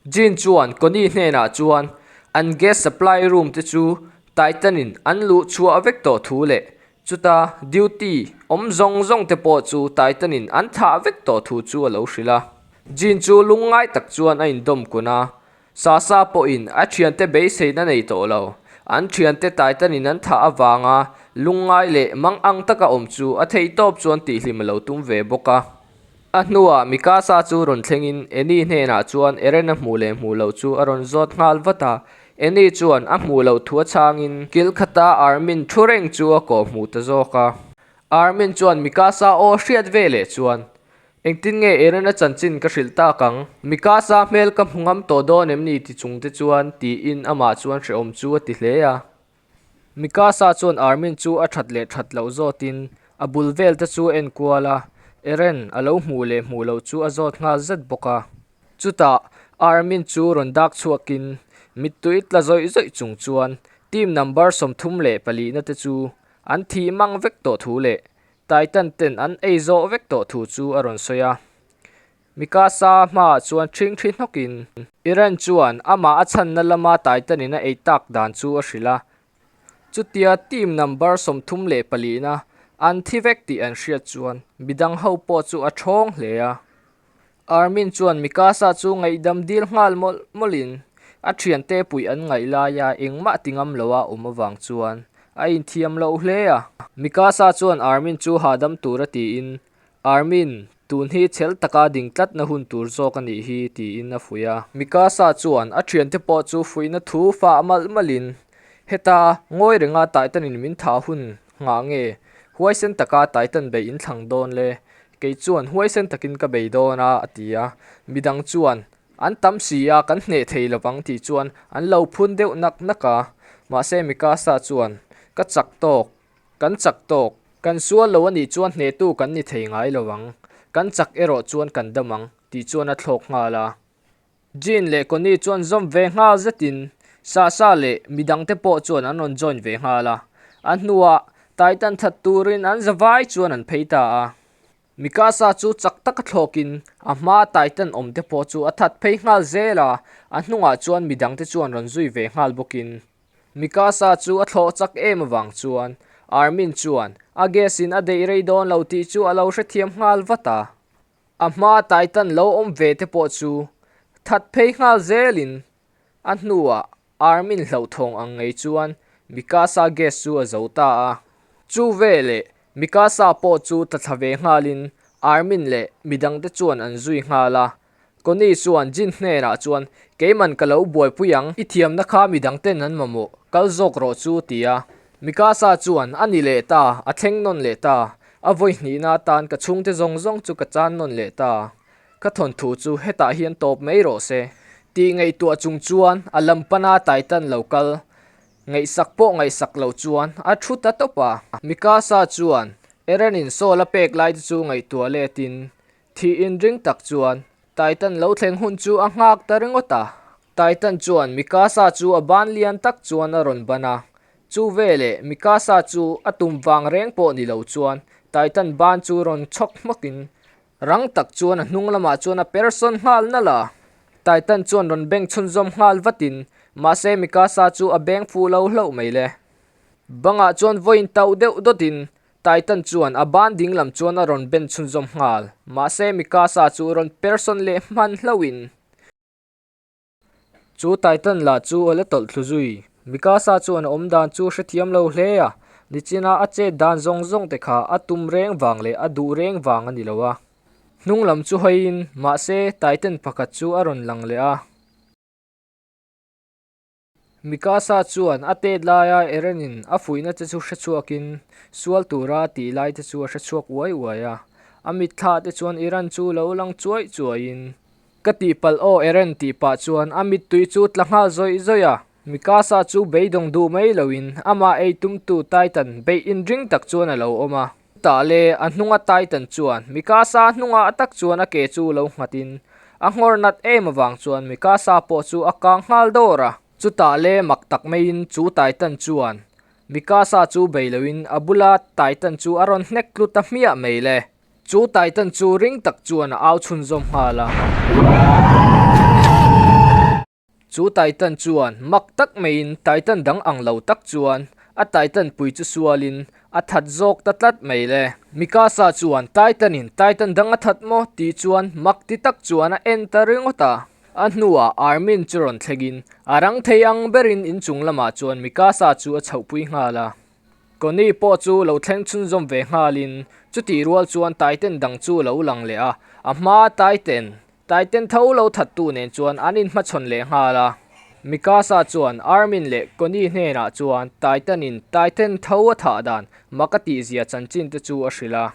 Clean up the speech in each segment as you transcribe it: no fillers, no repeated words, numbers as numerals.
Jean chuan Connie hnenah chuan an gas supply room te chu Titan in an luh chhuah vek tawh thu leh chuta duty awm zawng zawng te pawh chu Titan in an thah vek tawh thu chu a lo hrilh a. Jean chu lungngai tak chuan a indawm kun a, Sasa pawhin a thiante beiseina nei tawh lo. An thiante Titan in an thah avanga lungngai leh mang ang taka awm chu a theihtawp chuan tihhlim a lo tum ve bawk a. A hnuah Mikasa chu rawn thlengin Annie hnenah chuan Eren a hmuh leh hmuh loh chu a rawn zawt nghal vat a. Annie chuan a hmuh loh thu a chhangin kil khata Armin thu reng chu a kawh hmuh ta zawk a. Armin chuan Mikasa aw hriat veleh chuan Engtin nge Erena chanchin ka hrilh tak ang? Mikasa hmel ka hmu ngam tawh dawn em ni ti chung te chuan tiin amah chuan hrehawm chu a ti hle a. Mikasa chuan Armin chu a that leh that loh zawtin a bul vel te chu a en kual a, Eren a lo hmuh leh hmuh loh chu a zawt nghal zet bawk a. Chutah Armin chu rawn dak chhuakin mittui tla zawih zawih chung chuan team number 34 na te chu an thih mang vek tawh thu leh Titan ten an ei zawh vek tawh thu chu a rawn sawi a. Mikasa hmaah chuan ṭhingṭhi hnawkin Iran chuan amah a chhanna lama Titan in a ei tak dan chu a hrilh a. Chutia team number 34 na an thi vek tih an hriat chuan midang ho pawh chu a ṭhawng hle a. Armin chuan Mikasa chu ngaihdam dil nghal mawlh mawlhin a thiante puih an ngaih laia engmah ti ngam loa awm avang chuan a inthiam loh hle a. Mikasa chuan Armin chu hahdam tura tiin, Armin, tun hi chhel taka ding tlatna hun tur zawk a nih hi, tiin a fuih a. Mikasa chuan a thiante pawh chu fuihna thu fah malh malhin, Heta ngawi renga Titan-in min thah hun Nghah nge? Huaisen taka Titan bei in thlang dawn le? Kei chuan huaisen takin ka bei dawn a, a ti a. Midang chuan, An tam si a, kan hneh thei lovang tih chuan an lo phun deuh nak nak a. Mahse Mikasa chuan, Ka chak tawk, kan chak tawk. Kan sual lo a nih chuan hnehtu kan ni thei ngai lovang. Kan chak erawh chuan kan dam ang, tih chuan a thlawk nghal a. Jean leh Connie chuan zawm ve nghal zetin Sasha leh midangte pawh chuan an rawn join ve nghal a. A hnuah Titan that turin an zavai chuan an phei ta a. Mikasa chu chak taka thlawkin a hmaa Titan awmte pawh chu a that phei nghal zel a, a hnungah chuan midangte chuan rawn zui ve nghal bawkin Mikasa chu a thlawh chak em avang chuan Armin chuan a gas in a deih rei dawn lo tih chu a lo hrethiam nghal vat a. A hma Titan lo awm ve te pawh chu that phei nghal zelin a hnuah Armin hlauhthawng ang ngei chuan Mikasa gas chu a zo ta a. Chu veleh Mikasa pawh chu tla thla ve nghalin Armin leh midangte chuan an zui nghal a. Connie chuan Jin hnenah chuan Keiman ka lo buaipui ang, i thiamna kha midangten an mamawh, kal zawk rawh chu ti a. Mikasa chuan a ni leh ta, a thleng nawn leh ta. A vawi hnihna atan ka chhungte zawng zawng chu ka chan nawn leh ta. Ka thawnthu chu hetah hian tawp mai rawh se. Tih ngaihtuah chung chuan a lam pana Titan lo kal ngaihsak pawh ngaihsak lo chuan a thu ta tawp a. Mikasa chuan Eren in Saul a pek lai te chu ngaihtuah letin thih inring tak chuan Titan lo thleng hun chu a nghak ta ringawt a. Titan chuan Mikasa chu a ban lian tak chuan a rawn ban a, Chu veleh Mikasa chu a tum vang reng pawh ni lo chuan Titan ban chu rawn chhawk hmawkin rang tak chuan a hnung lamah chuan a per sawn nghal nalh a. Titan chuan rawn beng chhunzawm nghal vatin mahse Mikasa chu a beng fuh lo hlauh mai le. Bangah chuan vawiin tauh deuh dawtin Titan chuan a ban ding lam chuan a rawn ben chhunzawm nghal mahse Mikasa chu rawn per sawn leh hman hlauhin Chu Titan lah chu a la tawlh thlu zui. Mikasa chuan a awm dan chu hrethiam lo hle a, nichina a chet dan zawng zawng te kha a tum reng vang leh a duh reng vang a ni lo a. Hnung lam chu hawiin mahse Titan pakhat chu a rawn lang leh a. Mikasa chuan a tet laia Eren-in a fuihna te chu hrechhuakin sual tura a tih lai te chu a hrechhuak uai uai a. A mitthla te chuan Iran chu lo lang chuai chuaiin Ka tihpalh aw Eren tih pah chuan a mittui chu tla nghal zawih zawih a. Mikasa chu beidawng duh mai loin amah ei tumtu Titan beih inring tak chuan a lo awm a. Chutah le a hnunga Titan chuan Mikasa hnungah tak chuan a ke chu lo nghatin a nghawr nat em avang chuan Mikasa pawh chu a kang nghal dawr a. Chutah le mak tak maiin chu Titan chuan Mikasa chu bei loin a bula Titan chu a rawn hnek tlu ta hmiah mai le. Chu Titan chu ring tak chuan a au chhunzawm nghal a. Chu Titan chuan mak tak maiin Titan dang ang lo tak chuan a Titan pui chu sualin a that zawk ta tlat mai le. Mikasa chuan Titan in Titan dang a that maw tih chuan mak ti tak chuan a en ta ringawt a. A hnuah Armin chu rawn thlengin a rang thei ang berin inchung lamah chuan Mikasa chu a chhohpui nghal a. Connie pawh chu lo thleng chhunzawm ve nghalin chutih rual chuan Titan dang chu a lo lang leh a, a hmaa Titan, Titan tho lo thattu nen chuan an inhmachhawn leh nghal a. Mikasa chuan Armin leh Connie hnenah chuan Titan-in Titan tho a thah dan mak a tihzia chanchin te chu a hrilh a.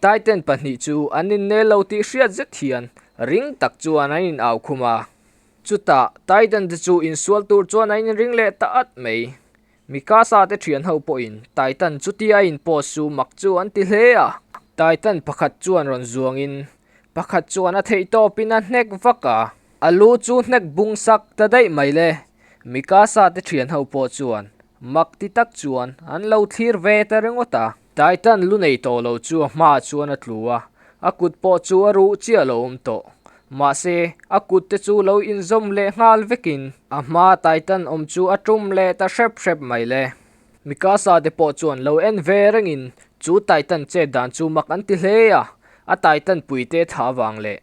Titan pahnih chu an innel lo tih hriat zet hian ring tak chuan an inau khum a. Chutah Titan te chu insual tur chuan an inring leh ta at mai. Mikasa te thian ho pawhin Titan chutia in post chu mak chu an ti hle a. Titan pakhat chuan rawn zuangin pakhat chuan a theih tawpin a hnek vak a, a lu chu hnek bung sak ta daih mai le. Mikasa te thian ho pawh chuan mak ti tak chuan an lo thlir ve ta ringawt a. Titan lu nei tawh lo chu a hmaah chuan a tlu a, a kut pawh chu a ruh chiah lo awm tawh. Mahse, a kut te chu lo inzawm leh nghal vekin a hmaa Titan awm chu a tum leh ta hrep hrep mai le. Mikasa te pawh chuan lo en ve rengin chu Titan chet dan chu mak an ti hle a, a Titan puite tha vang leh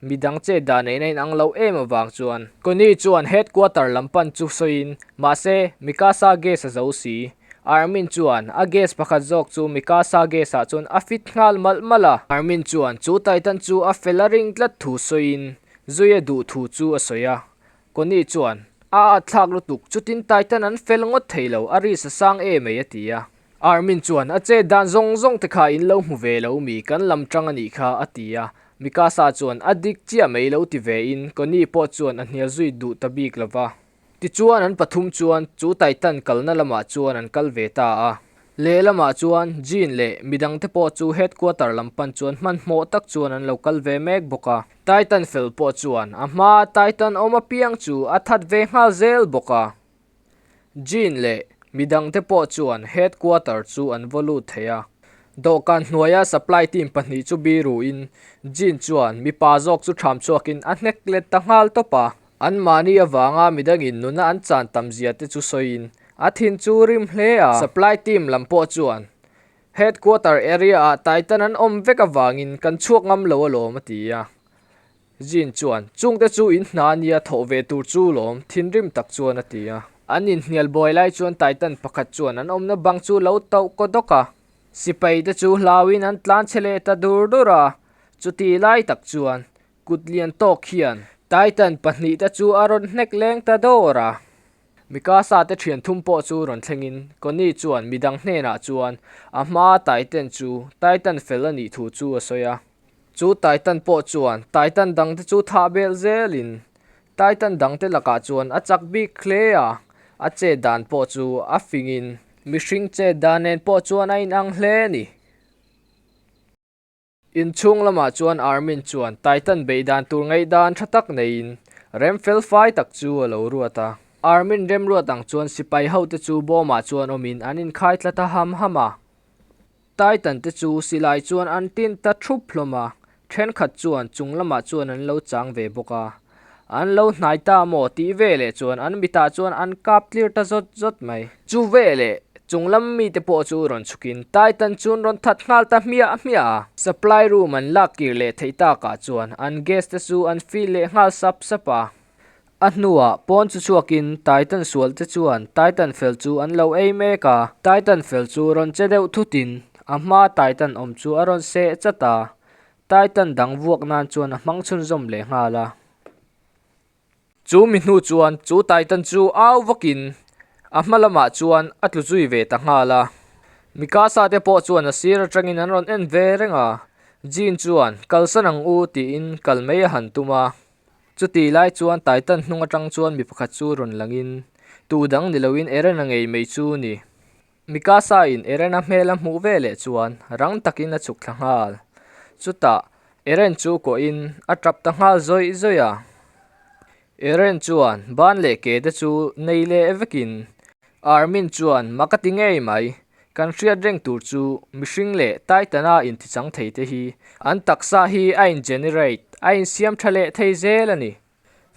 Midang che dan neihna in ang lo em avang chuan Connie chuan headquarter lam pan chu sawiin mahse Mikasa gas a zo si. Armin chuan a gas pakhat zawk chu Mikasa gas ah chuan a fit nghal malh malh a. Armin chuan chu Titan chu a fel a ring tlat thu sawiin zui a duh thu chu a sawi a. Connie chuan a at thlak lutuk chutin Titan an fel ngawt thei lo a ri sa sang em ei a ti a. Armin chuan a chet dan zawng zawng te kha in lo hmu ve lo mi kan lam tang a nih kha a ti a, Mikasa chuan a dik chiah mai lo ti ve in Connie pawh chuan a hnial zui duh ta bik lo va. Tichuan an pathum chuan chu Titan kalna lamah chuan an kal ve ta a. Lehlamah chuan Jean leh midang te pawh chu headquarter lam pan chuan hmanhmawh tak chuan an lo kal ve mek bawk a. Titan fel pawh chuan a hmaa Titan awm apiang chu a that ve nghal zel bawk a. Jean leh midangte pawh chuan headquarter chu an vaw lut thei a. Dawhkan hnuaia supply team pahnih chu biruin Jean chuan mipa zawk chu ṭham chhuakin a hnek let ta nghal tawp a. Anmahni avanga midangin nuna an chan tam zia te chu sawiin a thin chu rim hle a. Supply team lam pawh chuan headquarter area ah Titan an awm vek avangin kan chhuak ngam lo alawm a ti a. Jean chuan, Chungte chu in hna a nia thawh ve tur chu lawm, thinrim tak chuan a ti a. An inhnial buai lai chuan Titan pakhat chuan an awmna bang chu lo tauh kaw dawk a. Sipai te chu hlauin an tlan chhe leh ta dur dur a. Chuti lai tak chuan kut lian tawk hian Titan pahnihte chu a rawn hnek leng ta dawr a. Mikasa te thian thum pawh chu rawn thlengin Connie chuan midang hnenah chuan a hmaa Titan chu Titan fel a nih thu chu a sawi a. Chu Titan pawh chuan Titan dangte chu thah belh zelin Titan dangte lakah chuan a chak bik hle a, a chet dan pawh chu a fingin mihring chet dan nen pawh chuan a inang hle a ni. Inchhung lamah chuan Armin chuan Titan beih dan tur ngaihdan tha tak neiin rem fel fai tak chu a lo ruat a. Armin remruat ang chuan sipai hote chu bawmah chuan awmin an inkhai tla ta ham ham a. Titan te chu silai chuan an tin ta thup hlawm a, thenkhat chuan chung lamah chuan an lo chang ve bawk a. An lo hnai ta maw tih veleh chuan an mitah chuan an kap tlir ta zawt zawt mai. Chu veleh chung lam mite pawh chu rawn chhukin Titan chu an rawn that nghal ta hmiah hmiah a. Supply room an lak kir leh theih takah chuan an gas te chu an fill leh nghal sap sap a. A hnuah pawn chu chhuakin Titan sual te chuan Titan fel chu an lo ei mek a. Titan fel chu rawn che deuh thutin a hmaa Titan awm chu a rawn seh chat a, Titan dang vuak nan chuan a hmang chhunzawm leh nghal a. Chu mi hnu chuan chu Titan chu au vakin a hma lamah chuan a tlu zui ve ta nghal a. Mikasa te pawh chuan a sir atangin an rawn en ve reng a, Jean chuan kalsan ang u tiin kal mai a han tum a. Chutih lai chuan Titan hnung atang chuan mi pakhat chu rawn langin, tu dang ni loin Eren-a ngei mai chu ni. Mikasa-in Eren-a hmel a hmuh ve leh chuan rang takin a chhuk thla nghal. Chutah Eren chu kawhin a tap ta nghal zawih zawih a. Eren chuan ban leh ke te chu nei leh vekin Armin chuan mak a ti ngei mai. Kan hriat reng tur chu mihring leh Titan-a inthichang thei te hi an taksa hi a in-generate, a insiam tha leh thei zel a ni.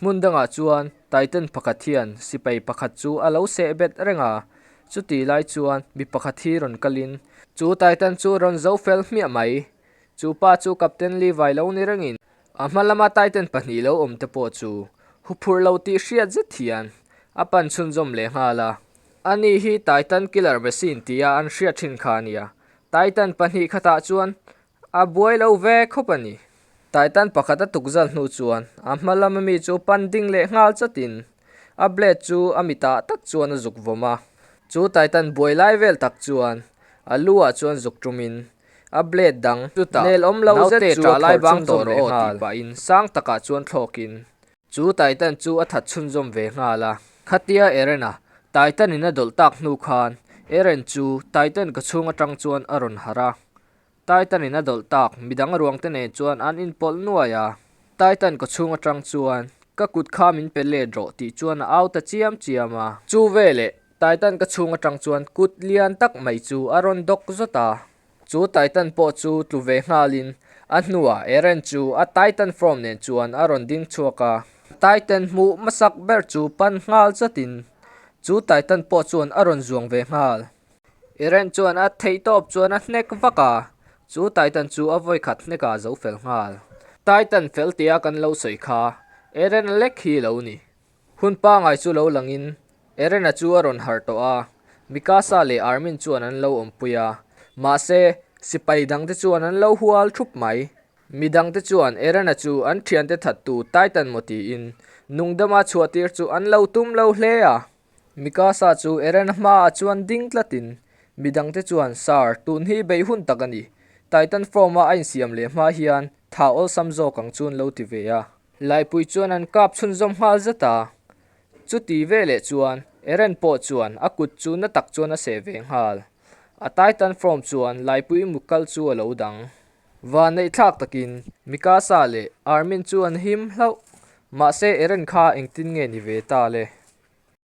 Hmun dangah chuan Titan pakhat hian sipai pakhat chu a lo seh bet reng a, chutih lai chuan mi pakhat hi rawn kalin chu Titan chu rawn zo fel hmiah mai. Chu pa chu Captain Levi lo ni rengin a hma lama Titan pahnih lo awm te pawh chu huphurh lo tih hriat zet hian a pan chhunzawm leh nghal a. Ani hi Titan Killer Machine tia an hriat thin kha a nia. Titan pahnih khatah chuan A buai lo ve khawp a ni. Titan pakhat a tukzal hnu chuan a hma lama mi chu pan ding leh nghal chatin a blade chu a mitah tak chuan a zuk vawm a. Chu Titan buai lai vel tak chuan a lu ah chuan zuk tumin a blade dang chutah nel awm lo zet chu a phawrh chhunzawm leh nghal tih pahin sang takah chuan thlawkin chu Titan chu a that chhunzawm ve nghal a. Khatia Eren-a Titan in a dawlh tak hnu khan Eren chu Titan ka chhung atang chuan a rawn harh a. Titan in a dawlh tak midang ruang te nen chuan an inpawlh nuai a. Titan kaw chhung atang chuan, Ka kut kha min pe let rawh tih chuan a au ta chiam chiam a. Chu veleh Titan ka chhung atang chuan kut lian tak mai chu a rawn dawk zawt a. Chu Titan pawh chu tlu ve nghalin a hnuah Eren chu a Titan form nen chuan a rawn ding chhuak a. Titan hmuh hmasak ber chu pan nghal zatin chu Titan pawh chuan a rawn zuang ve nghal. Eren chuan a theihtawp chuan a hnek vak a, chu Titan chu a vawikhat hnek ah zo fel nghal. Titan fel tia kan lo sawi kha Eren a lek hi lo ni. Hun pangai chu lo langin Eren-a chu a rawn harh tawh a, Mikasa leh Armin chuan an lo awmpui a, mahse sipai dangte chuan an lo hual thup mai. Midangte chuan Eren-a chu an thiante thattu Titan maw tiin nungdama chhuahtir chu an lo tum lo hle a. Mikasa chu Eren hmaah chuan ding tlatin, midangte chuan, Sir, tun hi beih hun tak a ni. Titan form-a a insiam leh hma hian tha awlsam zawk ang chu an lo ti ve a. Laipui chuan an kap chhunzawm nghal zet a. Chuti veleh chuan Eren pawh chuan a kut chu na tak chuan a seh ve nghal. A Titan form chuan Laipui muk kal chu a lo dang. Vanneih thlak takin Mikasa leh Armin chu an him hlauh. Mahse Eren kha engtin nge ni ve ta le?